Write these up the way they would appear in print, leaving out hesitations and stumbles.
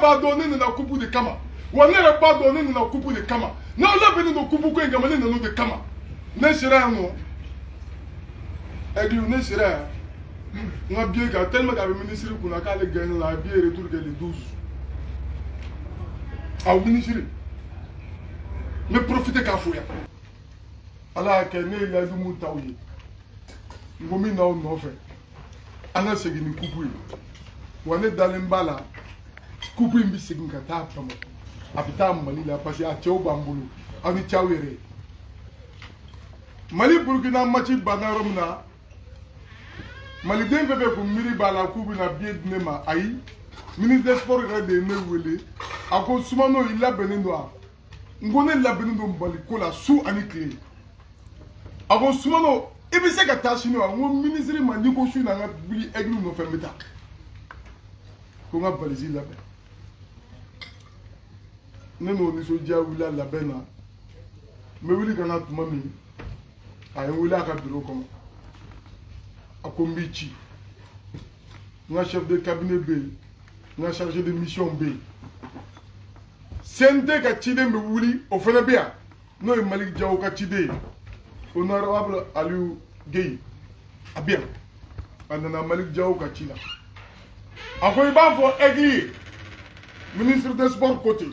b'a dɔn ne nana coupe de kama, wa ne yɛrɛ b'a dɔn ne nana coupe de kama. N'aw labɛnnen don coupe ko in kama, ne nana o de kama. Ne sera yan nɔ, Aigle, ne sera yan, n ka billet kan tellement k'a bɛ ministre kunna k'ale gagné la, a ye billet retour kɛ le 12. Awɔ, ministre, n bɛ profiter k'a fo yan. Ala y'a kɛ ne ye layidu mun t'aw ye, n ko min n'aw nɔfɛ, an ka segin ni coupe ye. Wa ne dalen b'a la, coupe in bɛ segin ka taa Bamakɔ, a bɛ taa Mali la, parce que a cɛw b'an bolo. Aw ni c'aw yɛrɛ ye. Mali Burukina match banna yɔrɔ min na, maliden fɛn fɛn kun miiri b'a la k'u bɛna billet di ne ma, ayi. Ministre des sports yɛrɛ de ye ne wele, a ko Sumano, i labɛnnen don wa? N ko ne labɛnnen don Mali ko la su ani tile. A ko Sumano, i bɛ se ka taa sini wa? N ko ministre ma, n'i ko su in na an ka wuli Aigle nɔfɛ, n bɛ taa. Ko n ka valise labɛn. Ne n'o nisɔndiya wulila labɛn na. N bɛ wuli ka na tuma min, a ye n wele a ka bureau kɔnɔ, a ko n b'i ci. N ka chef de cabinet bɛ yen, n ka chargé de mission bɛ yen, CNT ka ciden bɛ wuli, o fana bɛ yan, n'o ye Malick Diaw ka ciden ye, honorable Aliou Guèye, a bɛ yan. A nana Malick Diaw ka ci la. A ko i b'a fɔ Aigle ye, ministre des sports ko ten,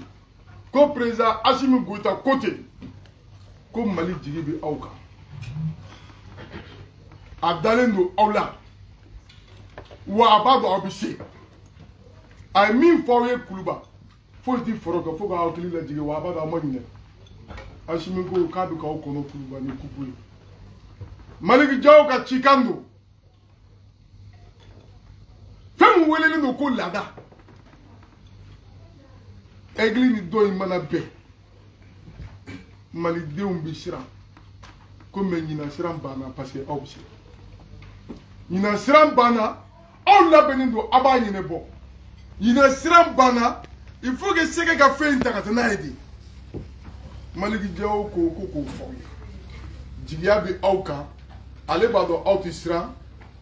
ko président Assimi Goïta ko ten, ko Mali jigi bɛ aw kan, a dalen don aw la, wa a b'a dɔn aw bɛ se. A ye min fɔ aw ye Kuluba, foyi ti foro kan fo k'aw hakili lajigin, wa a b'a dɔn aw ma ɲinɛ. Assimi ko k'a bɛ k'aw kɔnɔ Kuluba ni coupe ye. Malick Diaw ka cikan don. Fɛn min welelen don ko laada, Aigle ni dɔ in mana bɛn, malidenw bɛ siran ko, mɛ ɲinan siran banna, parce que aw bɛ se. Ɲinan siran banna, aw labɛnnen don, aw b'a ɲɛnabɔ. Ɲinan siran banna, il faut que sɛgɛ ka fɛn in ta ka taa n'a ye de. Malick Diaw ko k'o fɔ aw ye, jigiya bɛ aw kan, ale b'a dɔn aw tɛ siran,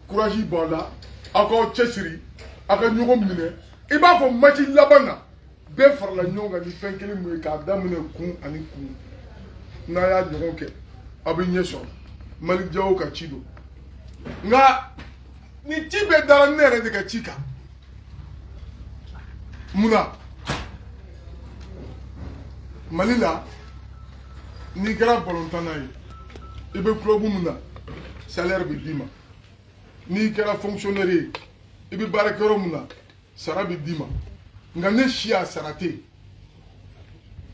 courage b'aw la, aw k'aw cɛsiri, aw ka ɲɔgɔn minɛ. I b'a fɔ match laban na, bɛɛ farala ɲɔgɔn kan ni fɛn kelen mun ye, k'a daminɛ kun ani kun. N'a y'a ɲɔgɔn kɛ, aw bɛ ɲɛ sɔrɔ. Malick Diaw ka ci don, nka nin ci bɛɛ dara ne yɛrɛ de ka ci kan. Munna Mali la, n'i kɛra balontanna ye, i bɛ club mun na, salaire bɛ d'i ma. N'i kɛra fonctionnaire ye, i bɛ baarakɛyɔrɔ mun na, sara bɛ d'i ma. Nka ne si a sara tɛ yen.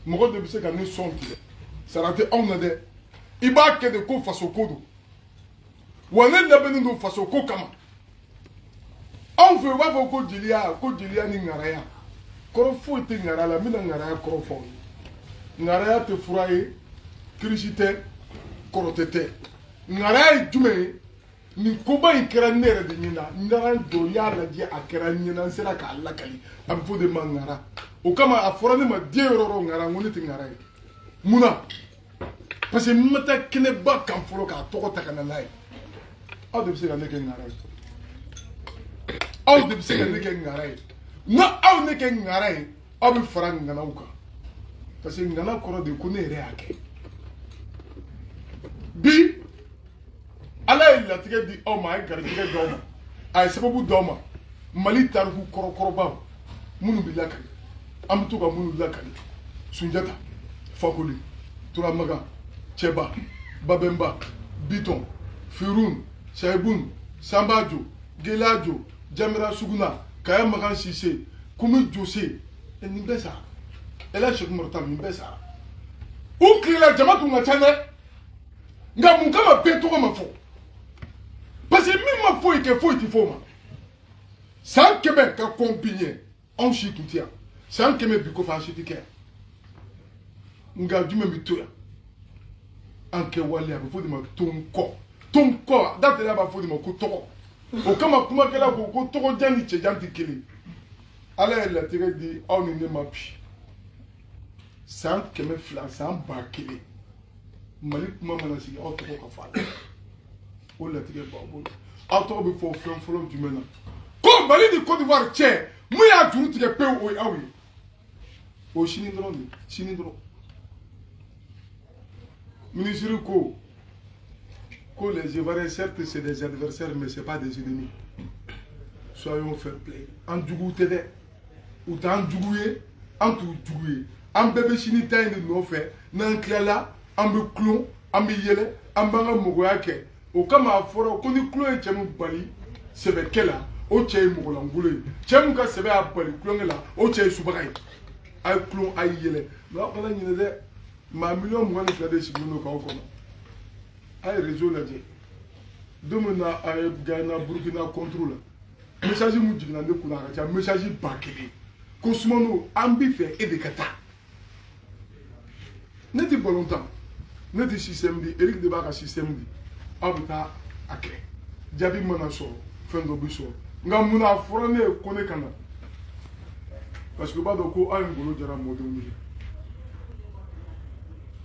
Mɔgɔ de bɛ se ka ne sɔn tigɛ, sara tɛ anw na dɛ. I b'a kɛ de ko faso ko don, wa ne labɛnnen don faso ko kama. Anw fɛ, u b'a fɔ ko jeliya, ko jeliya ni ŋaraya, kɔrɔ foyi tɛ ŋara la. N bɛna ŋaraya kɔrɔ fɔ aw ye. Ŋaraya tɛ fura ye, kirisi tɛ, kɔrɔtɛ tɛ. Ŋaraya ye jumɛn ye? Nin koba in kɛra ne yɛrɛ de ɲɛna. N taara n jɔ, n y'a lajɛ, a kɛra n ɲɛna, n sera k'a lakali. A bɛ fɔ o de ma ŋara. O kama a fɔra ne ma diɲɛ yɔrɔ o yɔrɔ ŋara, n ko ne tɛ ŋara ye. Mun na? Parce que n ma taa kɛnɛba kan fɔlɔ k'a tɔgɔ ta ka na n'a ye. Aw de bɛ se ka ne kɛ ŋara ye, aw de bɛ se ka ne kɛ ŋara ye. N'a aw ne kɛ ŋara ye, aw bɛ fara ŋanaw kan, parce que ŋana kɔrɔ de ko ne yɛrɛ y'a kɛ. Bi Ala ye latigɛ di aw ma, a ye garijɛgɛ d'aw ma, a ye sababu d'aw ma. Mali tariku kɔrɔkɔrɔbaw minnu bɛ lakali, an bɛ to ka minnu lakali, Sunjata, Fakoli, Turamagan, Cɛba, Babɛnba, Bitɔn, Firun, Sayibun, Sanbajo, Gelajo, Jamira Suguna, Kaya Magan Sise, Kumi Jose, nin bɛɛ sara. Ɛla Seku Umaru Taal, nin bɛɛ sara. U tilela jama tun ka ca dɛ, nka mun kama bɛɛ tɔgɔ ma fɔ? Parce que min ma foyi kɛ, foyi ti fɔ o ma. San 100 ka kɔn bi ɲɛ, anw si tun tɛ yan. San 100 bi kɔfɛ, an si tɛ kɛ yan. Nka jumɛn bɛ to yan? An kɛwale. A bɛ fɔ o de ma tonkɔ. Tonkɔ datɛlɛ b'a fɔ o de ma ko tɔgɔ. O kama kumakɛla ko ko tɔgɔjan ni cɛjan tɛ kelen. Ala ye latigɛ di aw ni ne ma bi, san 200, san 1000, Mali kuma mana sigi, aw tɔgɔ ka fɔ a la. O latigɛ b'aw bolo. Aw tɔgɔ bɛ fɔ fɛn fɔlɔ jumɛn na? Ko Mali ni Côte d'Ivoire cɛ, mun y'a juru tigɛ pewu, o ye aw ye. O sini dɔrɔn de, sini dɔrɔn. Ministre ko ko les Ivoiriens, certes c'est des adversaires, mais c'est pas des ennemis. Soyons fair play. An jugu tɛ dɛ, u t'an jugu ye, an t'u jugu ye. An bɛɛ bɛ sini ta in de nɔfɛ. N'an tilala, an bɛ kulon, an bɛ yɛlɛ, an b'an ka mɔgɔya kɛ. O kama a fɔra ko ni kulon ye cɛ min bali sɛbɛkɛ la, o cɛ ye mɔgɔlankolon ye. Cɛ min ka sɛbɛ y'a bali kulonkɛ la, o cɛ ye subaga ye. A ye kulon, a ye yɛlɛ. Mais aw kana ɲinɛ dɛ, maa 22 millions de sigilen don k'aw kɔnɔ. A ye réseau lajɛ. Don min na a ye Guyana Burkina contre la, message mun jiginna ne kunna, a ka ca message 1000. Ko Sumano, an b'i fɛ e de ka taa. Ne tɛ ballon tan, ne tɛ système di, Eric de b'a ka système di. Aw bɛ taa a kɛ, jaabi mana sɔrɔ, fɛn dɔ bɛ sɔrɔ. Nka munna a fɔra ne ye ko ne ka na? Parce que u b'a dɔn ko aw ye Ngolo Jara mɔdenw de ye.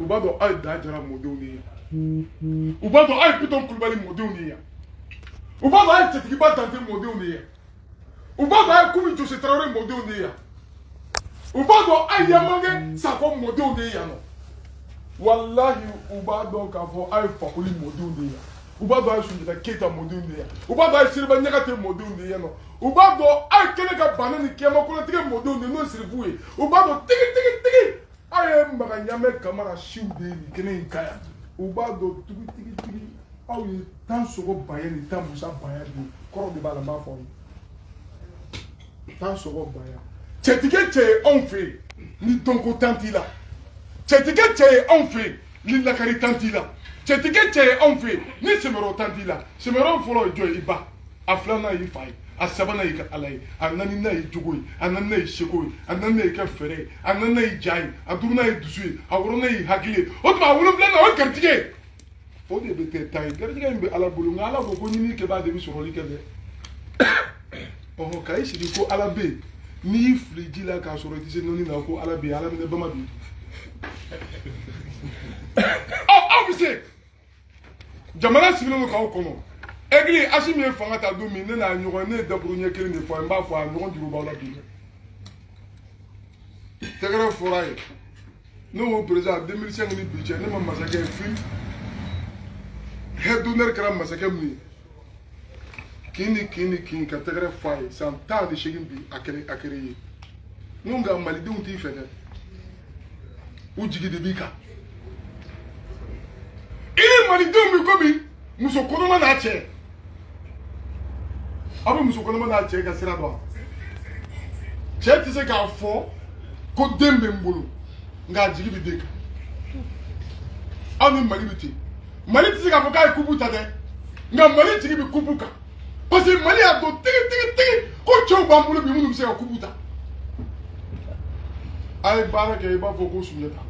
U b'a dɔn aw ye Da Jara mɔdenw de ye. U b'a dɔn aw ye Bitɔn Kulubali mɔdenw de ye. U b'a dɔn aw ye Cɛtigiba Dante mɔdenw de ye. U b'a dɔn aw ye Kumi Jose Tarawele mɔdenw de ye. U b'a dɔn aw ye Yamankɛ Sakɔ mɔdenw de ye yan nɔ. Walahi, u b'a dɔn k'a fɔ aw ye Fakoli mɔdenw de ye. U b'a dɔn aw ye Sunjata Keyita mɔdenw de ye. U b'a dɔn aw ye Seriba Ɲagate mɔdenw de ye yan nɔ. U b'a dɔn aw ye kɛnɛ ka banɛ ni kɛmakolontigɛ mɔdenw de ye, n'o ye Sirifu ye. U b'a dɔn tigi tigi tigi aw ye Maga Ɲamɛ Kamara siw de ye nin kɛnɛ in kan yan. U b'a dɔn tigi tigi tigi aw ye tan sogo baya ni tan musa baya de ye. Kɔrɔ de b'a la, n b'a fɔ aw ye. Tan sogo baya. Cɛtigɛ cɛ ye anw fɛ yen ni dɔnko tan t'i la. Cɛtigɛ cɛ ye anw fɛ yen ni lakari tan t'i la. Cɛtigɛ cɛ ye anw fɛ yen ni sɛmɛrɔ tan t'i la. Sɛmɛrɔ fɔlɔ ye jɔn ye? I ba. A filanan y'i fa ye. A sabanan y'i ka ala ye. A naaninan y'i jogo ye. A naaninan y'i seko ye. A naaninan y'i ka fɛɛrɛ ye. A naaninan y'i ja ye. A duurunan y'i dusu ye. A wɔɔrɔnan y'i hakili ye. O tuma a wolonfilanan o ye garijɛgɛ ye. O de bɛ kɛ tan ye. Garijɛgɛ in bɛ ala bolo, nka ala ko ko ɲini kɛbaa de bɛ sɔrɔli kɛ dɛ. Ɔhɔn, ka i sigi ko ala bɛ yen, n'i y'i fili ji la k'a sɔrɔ i tɛ se nɔni na, ko ala bɛ yen, ala minɛ bama b'i. Aw bɛ se. Jamana sigilen don k'aw kɔnɔ. Egili Asimi ye fanga ta don min, ne n'a ɲɔgɔn, ne ye daburu ɲɛ kelen de fɔ a ye, n b'a fɔ a ɲɔgɔn juru b'aw la bi. Tɛgɛrɛ fɔra ye. Ne ko président 2005 ni bi cɛ, ne ma masakɛ ye fiyewu. Haie d'honneur kɛra masakɛ mun ye? Kin ni kin ni kin ka tɛgɛrɛ fɔ a ye san 18 bi a kɛra ye. N ko nka malidenw t'i fɛ dɛ. U jigi de b'i kan. I ni malidenw bɛ komi muso kɔnɔma n'a cɛ. Aw bɛ muso kɔnɔma n'a cɛ ka sira dɔn wa? Cɛ tɛ se k'a fɔ ko den bɛ n bolo, nka a jigi bɛ den kan. Aw ni Mali bɛ ten. Mali tɛ se k'a fɔ k'a ye kupu ta dɛ, nka Mali jigi bɛ kupu kan. Parce que Mali y'a dɔn tigi tigi tigi ko cɛw b'an bolo bi minnu bɛ se ka kupu ta. A ye baara kɛ i b'a fɔ ko Sunjata.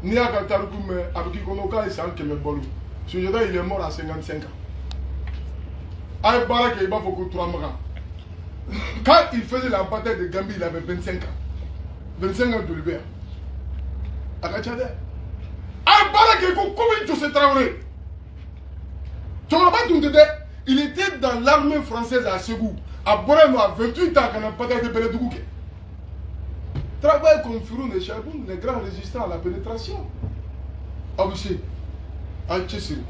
N'i y'a ka tariku mɛn, a bɛ k'i kɔnɔ k'a ye san 100 balo. Sunjata, il est mort à 55 ans. A ye baara kɛ i b'a fɔ ko Turamagan. Quand il faisait la bataille de Gambie, il avait 25 ans. 25 ans joli bɛ yan? A ka ca dɛ. A ye baara kɛ ko komi Jose Traoré. Cɛkɔrɔba tun tɛ dɛ. Il était dans l'armée française à Ségou. A bɔra yen nɔ à 28 ans ka na bataille de Bɛlɛdugu kɛ. Travail comme Firoun et Chaboun, les grands résistants à la pénétration. Aw bɛ se, aw cɛsiri,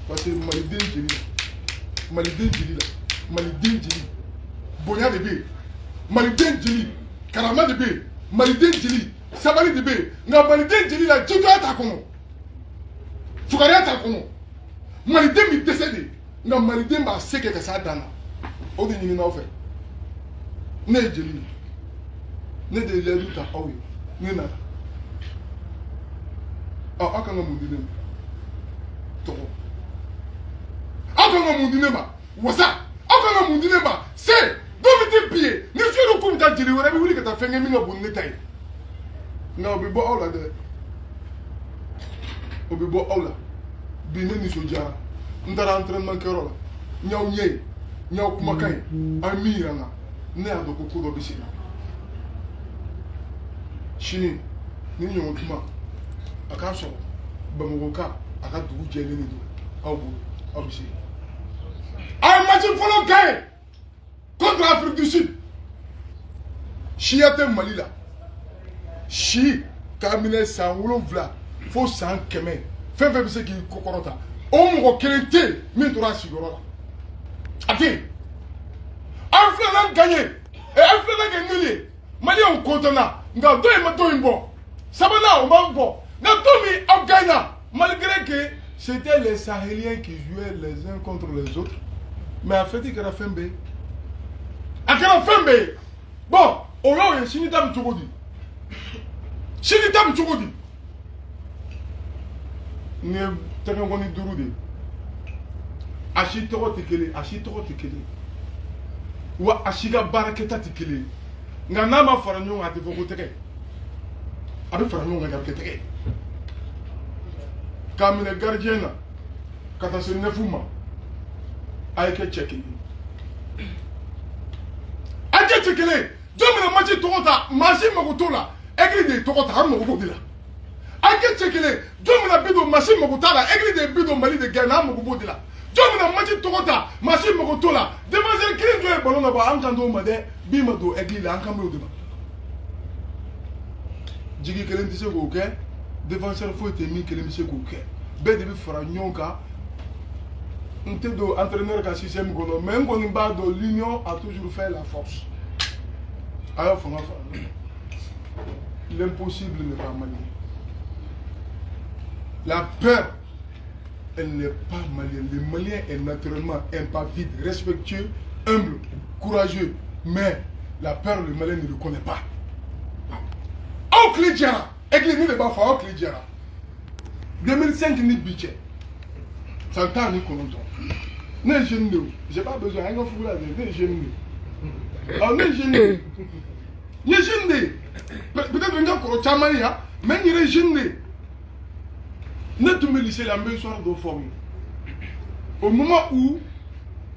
parce que maliden jeli la, maliden jeli la, maliden jeli bonya de bɛ yen, maliden jeli karama de bɛ yen, maliden jeli sabali de bɛ yen, nka maliden jeli la jitoya t'a kɔnɔ, fugariya t'a kɔnɔ, maliden bɛ dɛsɛ de, nka maliden b'a se kɛ ka s'a dan na. O de ɲinina aw fɛ. Ne ye jeli ye. Ne de ye layidu ta aw ye, ne nana. Ɔ, aw kan ka mun di ne ma? Tɔgɔ. Aw kan ka mun di ne ma? Wasa. Aw kan ka mun di ne ma? Se. Don min tɛ bi ye, ni su k'u bɛ taa jeli wɛrɛ bɛ wuli ka taa fɛn kɛ min ka bon ni ne ta ye. Nka o bɛ bɔ aw la dɛ. O bɛ bɔ aw la. Bi ne nisɔndiyara. N taara entraînement kɛyɔrɔ la. N y'aw ɲɛ ye, n y'aw kumakan ye, aw ye min yira n na, ne y'a dɔn ko ko dɔ bɛ sen na. Sini ni ɲɔgɔn kuma a k'a sɔrɔ Bamakɔ ka a ka dugu jɛlen de don aw bolo, aw bɛ se. A ye match fɔlɔ gagné contre Afrique du Sud. Siya tɛ Mali la, Si k'a minɛ san 7 fo san 100 fɛn fɛn bɛ se k'i kɔkɔrɔta o mɔgɔ kelen tɛ yen min tora a sigiyɔrɔ la a tɛ yen. An filanan gagné an filanan kɛ nul ye maliyɛnw kɔntɔnna nka dɔ in ma dɔ in bɔ sabanan o ma bɔ nka don min aw gagnera malgré que c'était les Sahéliens qui jouaient les uns contre les autres mais a fête kɛra fɛn bɛɛ ye a kɛra fɛn bɛɛ ye. Bon o y'o ye sini ta bɛ cogo di sini ta bɛ cogo di nin ye tɛgɛkɔni 5 de ye a si tɔgɔ tɛ kelen a si tɔgɔ tɛ kelen wa a si ka baarakɛta tɛ kelen nka n'a ma fara ɲɔgɔn kan a tɛ fɔ ko tɛgɛ a bɛ fara ɲɔgɔn kan a bɛ kɛ tɛgɛ ye k'a minɛ gardien na ka taa se 9 ma a ye kɛ cɛ kelen a ye kɛ cɛ kelen jɔn bɛna match tɔgɔ ta maa si mago t'o la Aigle de ye tɔgɔ ta an mago b'o de la a ye kɛ cɛ kelen jɔn bɛna bi don maa si mago t'a la Aigle de ye bi don Mali de gɛn an mago b'o de la jɔn bɛna match tɔgɔ ta maa si mago t'o la défenseur kelen jɔn ye ballon labɔ an kan t'o ma dɛ bin ma don Aigle la an kan b'o de ma jigi kelen tɛ se k'o kɛ défenseur foyi tɛ min kelen bɛ se k'o kɛ bɛɛ de bɛ fara ɲɔgɔn kan n tɛ don entraîneur ka système kɔnɔ mais n kɔni b'a dɔn l'union a toujours fait la force a y'a fanga fara ɲɔgɔn kan l'impossible n'est pas malien la peur elle n'est pas malienne. Le Malien est naturellement impavide, respectueux, humble, courageux. Mais la peur, le Malien ne le connaît pas. Aw tile jɛra Aigle ni de b'a fɔ aw tile jɛra 2005 ni bi cɛ san 19 ne ye jeune de o j'ai pas besoin an ka fugu la dɛ ne ye jeune de ye ne ye jeune de ye n ye jeune de ye peut-être n ka kɔrɔ caman ye yan mais n yɛrɛ ye jeune de ye. Ne tun bɛ lycée la n bɛ histoire dɔ fɔ aw ye au moment où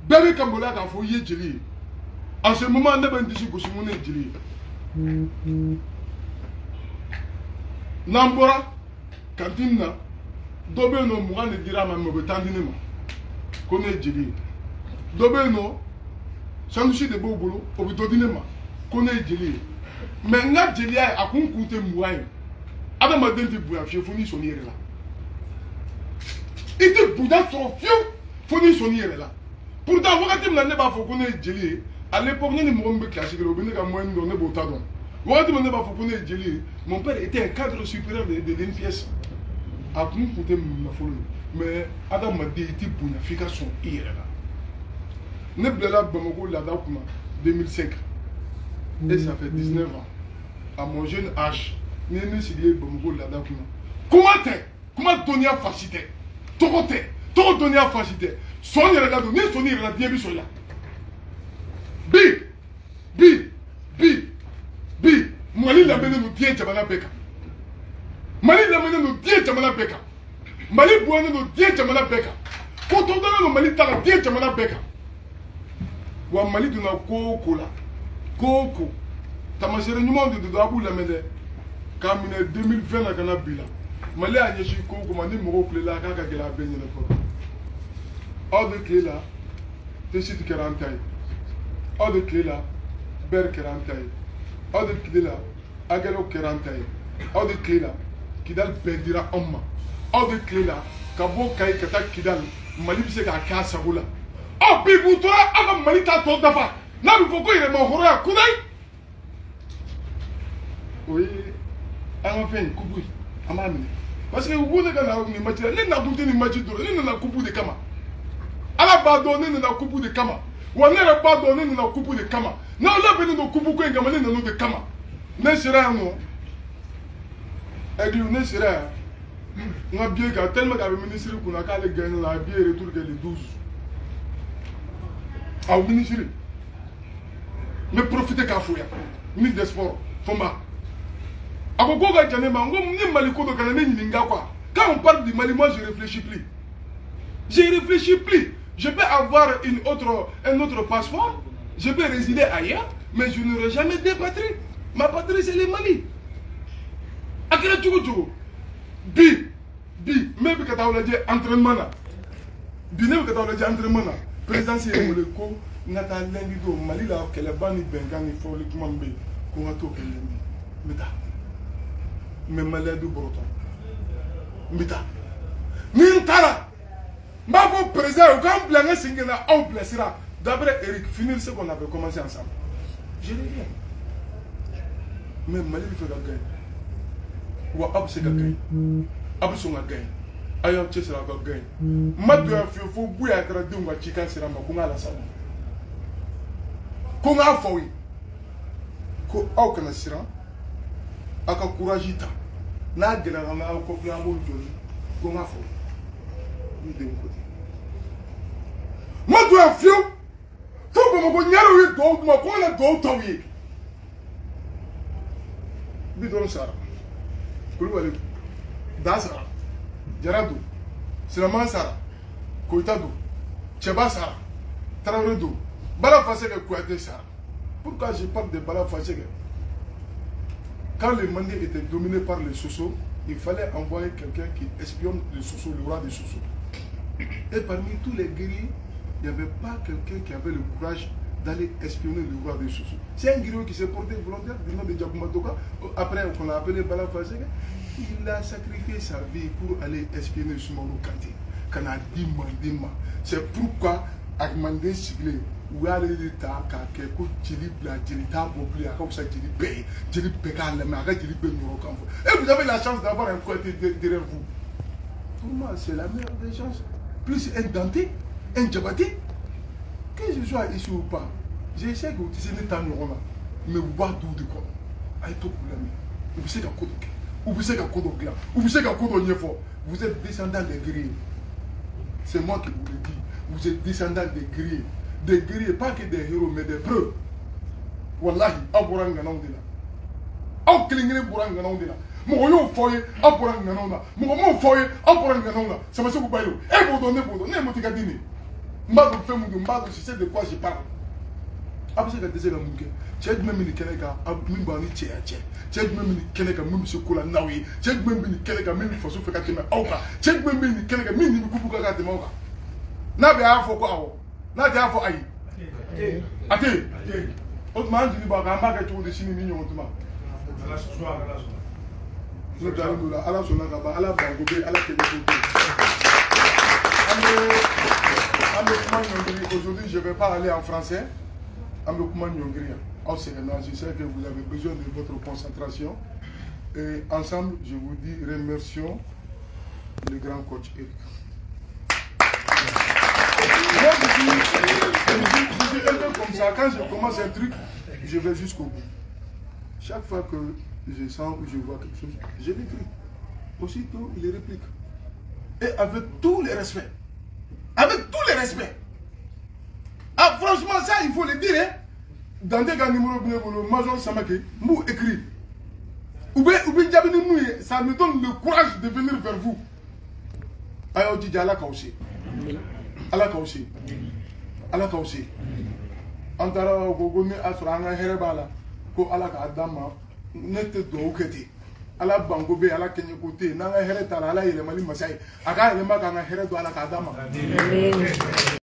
bɛɛ bɛ ka maloya k'a fɔ i ye jeli ye en ce moment ne bɛ n disi gosi n ko ne ye jeli ye n'an bɔra cantine na dɔ bɛ yen nɔ 20 de dira a ma mais o bɛ 10 di ne ma ko ne ye jeli ye dɔ bɛ yen nɔ sandwich de b'o bolo o bɛ dɔ di ne ma ko ne ye jeli ye mais n ka jeliya ye a kun tɛ 20 ye adamaden tɛ bonya fiyewu fo n'i sɔnn'i yɛrɛ la i tɛ bonya sɔrɔ fiyewu fo n'i sɔnn'i yɛrɛ la pourtant wagati min na ne b'a fɔ ko ne ye jeli ye à l'époque ne ni mɔgɔ min bɛ classe kelen o bɛ ne ka moyenne dɔn ne b'o ta dɔn wagati min ne b'a fɔ ko ne ye jeli ye mon père était un cadre supérieur de l'INPS a kun tɛ nafolo ye mais adamaden i tɛ bonya f'i ka sɔn i yɛrɛ la ne bilala Bamako laada kunna 2005 et ça fait 19 ans à mon jeune âge ni ne sigilen Bamako laada kunna kuma tɛ kuma dɔnniya fasi tɛ tɔgɔ tɛ tɔgɔ dɔnniya fasi tɛ sɔn yɛrɛ la don ni sɔn yɛrɛ la diɲɛ bɛ sɔn i la bi bi bi bi Mali lamɛnnen don diɲɛ jamana bɛɛ kan Mali lamɛnnen don diɲɛ jamana bɛɛ kan Mali bɔnnen don diɲɛ jamana bɛɛ kan ko tɔntɔnnen don Mali ta la diɲɛ jamana bɛɛ kan wa Mali donna ko o ko la ko o ko taamasiyɛn ɲumanw de don a b'u lamɛn dɛ k'a minɛ 2020 na ka na bi la Mali y'a ɲɛsin ko o ko ma ni mɔgɔw tilela k'a ka gɛlɛn a bɛɛ ɲɛnabɔ aw de tile la Tessit kɛra an ta ye aw de tile la Ber kɛra an ta ye aw de tile la Aguelhok kɛra an ta ye aw de tile la Kidal bɛɛ dira anw ma aw de tile la ka bɔ Kayi ka taa Kidal Mali bɛ se k'a kɛ a sago la aw bi b'u tora aw ka Mali ta tɔ dafa n'a bɛ fɔ ko yɛrɛma hɔrɔnya kudayi o ye an ka fɛn ye kupu ye an b'a minɛ parce que u ko ne ka na nin match la ne nakun tɛ nin match dɔrɔn ne nana kupu de kama Ala b'a dɔn ne nana kupu de kama wa ne yɛrɛ b'a dɔn ne nana kupu de kama n'aw labɛnnen don kupu ko in kama ne nana o de kama ne sera yan nɔ Aigle ne sera yan n ka billet kan tellement que a bɛ ministre kunna k'ale gagné la a ye billet retour kɛ le 12 aw ministre n bɛ profiter k'a fo yan ministre des sports Fɔnba a ko k'o ka jan ne ma n ko ni Mali ko don ka na ne ɲininka quoi quand on parle du Mali moi je réfléchis plus. Je ne réfléchis plus. Je peux avoir un autre passeport, je peux résider ailleurs, mais je n'aurai jamais deux patries. Ma patrie, c'est le Mali. A kɛra cogo cogo bi bi ne bɛ ka taa lajɛ entraînement na bi ne bɛ ka taa lajɛ entraînement na présidence ye wele ko n ka taa lundi don Mali la kɛlɛba ni bɛnkan ni fɔli kuma min bɛ yen ko n ka t'o kɛ lundi n bɛ taa. N bɛ maliyɛn du bɔrɔtɔ. N bɛ taa. Ni n taara, n b'a fɔ président ye u k'an bila n ka segin ka na aw bilasira. D'après Eric, finir ce qu'on avait commencé ensemble. Je reviens. Mais Mali bɛ fɛ ka gagner. Wa aw bɛ se ka gagner. Aw bɛ sɔn ka gagner. Aw y'aw cɛsiri aw ka gagner. N ma don yan fiyewu fo Buya kɛra denw ka cikan sera n ma ko n k'a lase aw ma. Ko n k'a fɔ aw ye. Ko aw kana siran. Aw ka courage ta. N'a gɛlɛyara n'aw kɔfilɛ an b'olu jɔ ni ko n k'a fɔ aw ye. N denw ko ten. N ma don yan fiyewu. Fo Bamakɔ ɲarew ye duwawu d'u ma ko n kana duwawu t'aw ye. Bidɔn sara, Kulubali da sara, Jara don, Silaman sara, Koyita don, Cɛba sara, Tarawele don, Bala Fasɛgɛ Kouyaté sara. Pourquoi je parle de Bala Fasɛgɛ? Quand le Mandé était dominé par les Soso, il fallait envoyer quelqu'un qui espionne le Soso, le roi des Soso. Et parmi tous les guerriers, il n'y avait pas quelqu'un qui avait le courage d'aller espionner le roi des Soso. C'est un guerrier qui s'est porté volontaire du nom de Diakouma Doka. Après, on l'a appelé Bala Fasɛgɛ. Il a sacrifié sa vie pour aller espionner Soumano Kanté. Kana di Mandé ma. C'est pourquoi Mandé sigilen u y'ale de ta k'a kɛ ko jeli bila jeli t'a bɔ bilen a ka fisa jeli bɛɛ ye jeli bɛɛ k'a lamɛn a ka jeli bɛɛ ɲɔrɔ kan fɔ. Et vous avez la chance d'avoir un côté derrière vous. Pour moi, c'est la meilleure des chances. Plus un Danté, un Diabaté. Que je sois ici ou pas, je sais que vous tɛ ne ta ɲɔgɔn na, mais u b'a du de kɔnɔ. A ye to k'u lamɛn. U bɛ se ka ko dɔ kɛ. U bɛ se ka ko dɔ dilan. U bɛ se ka ko dɔ ɲɛfɔ. Vous êtes descendant des guerriers. C'est moi qui vous le dis. Vous êtes descendant des guerriers. Des guerriers, pas que des héros, mais des preuves. Wallahi, aw bɔra ŋanaw de la. Aw kelen kelen bɔra ŋanaw de la. Mɔgɔ y'o fɔ aw ye, aw bɔra ŋanaw na. Mɔgɔ m'o fɔ aw ye, aw bɔra ŋanaw na. Samaseku Bayo, e b'o dɔn, ne b'o dɔn. Ne ye motika den de ye. N b'a dɔn fɛn mun don, n b'a dɔn, je sais de quoi je parle. A bɛ se ka dɛsɛ ka mun kɛ? Cɛ jumɛn bɛ nin kɛnɛ kan min b'aw ni cɛya cɛ? Cɛ jumɛn bɛ nin kɛnɛ kan min bɛ se ko la n'aw ye? Cɛ jumɛn bɛ nin kɛnɛ kan min bɛ faso fɛ ka tɛmɛ aw kan? Cɛ jumɛn bɛ nin kɛnɛ kan min ni bɛ kupu kan ka tɛmɛ aw kan? N'a bɛ y'a fɔ ko awɔ, n'a tɛ y'a fɔ ayi. A tɛ yen. O tuma an jigi b'a kan an b'a kɛ cogo di sini ni ɲɔgɔn tuma? Ne dalen don la Ala sɔnna ka ban Ala banko bɛ yen Ala kɛlɛ ko bɛ yen. An bɛ kuma ɲɔngiri. Aujourd'hui, je vais pas aller en français. An bɛ kuma ɲɔngiri yan. Aw sɛgɛnna, je sais que vous avez besoin de votre concentration. Et ensemble, je vous dis, remercions le grand coach Eric. Moi, je suis un peu comme ça. Quand je commence un truc, je vais jusqu'au bout. Chaque fois que je sens ou je vois quelque chose, je l'écris. Aussitôt, il réplique. Et avec tous les respects. Avec tous les respects. Ah, franchement, ça, il faut le dire. Hein? Dans des cas, numéro, Major Samake, mou écrit. Ou bien, ça me donne le courage de venir vers vous. Ayo, dit Allah Kaousi. Allah Kaousi. Allah Kaousi. Antara, gogo, ni asra, anga herebala. Ko Allah ka adama, ne te do kete. Ala bango be ala kenye kote, nanga here tala ala yele mali masai. Aka yele maka anga here do ala ka adama.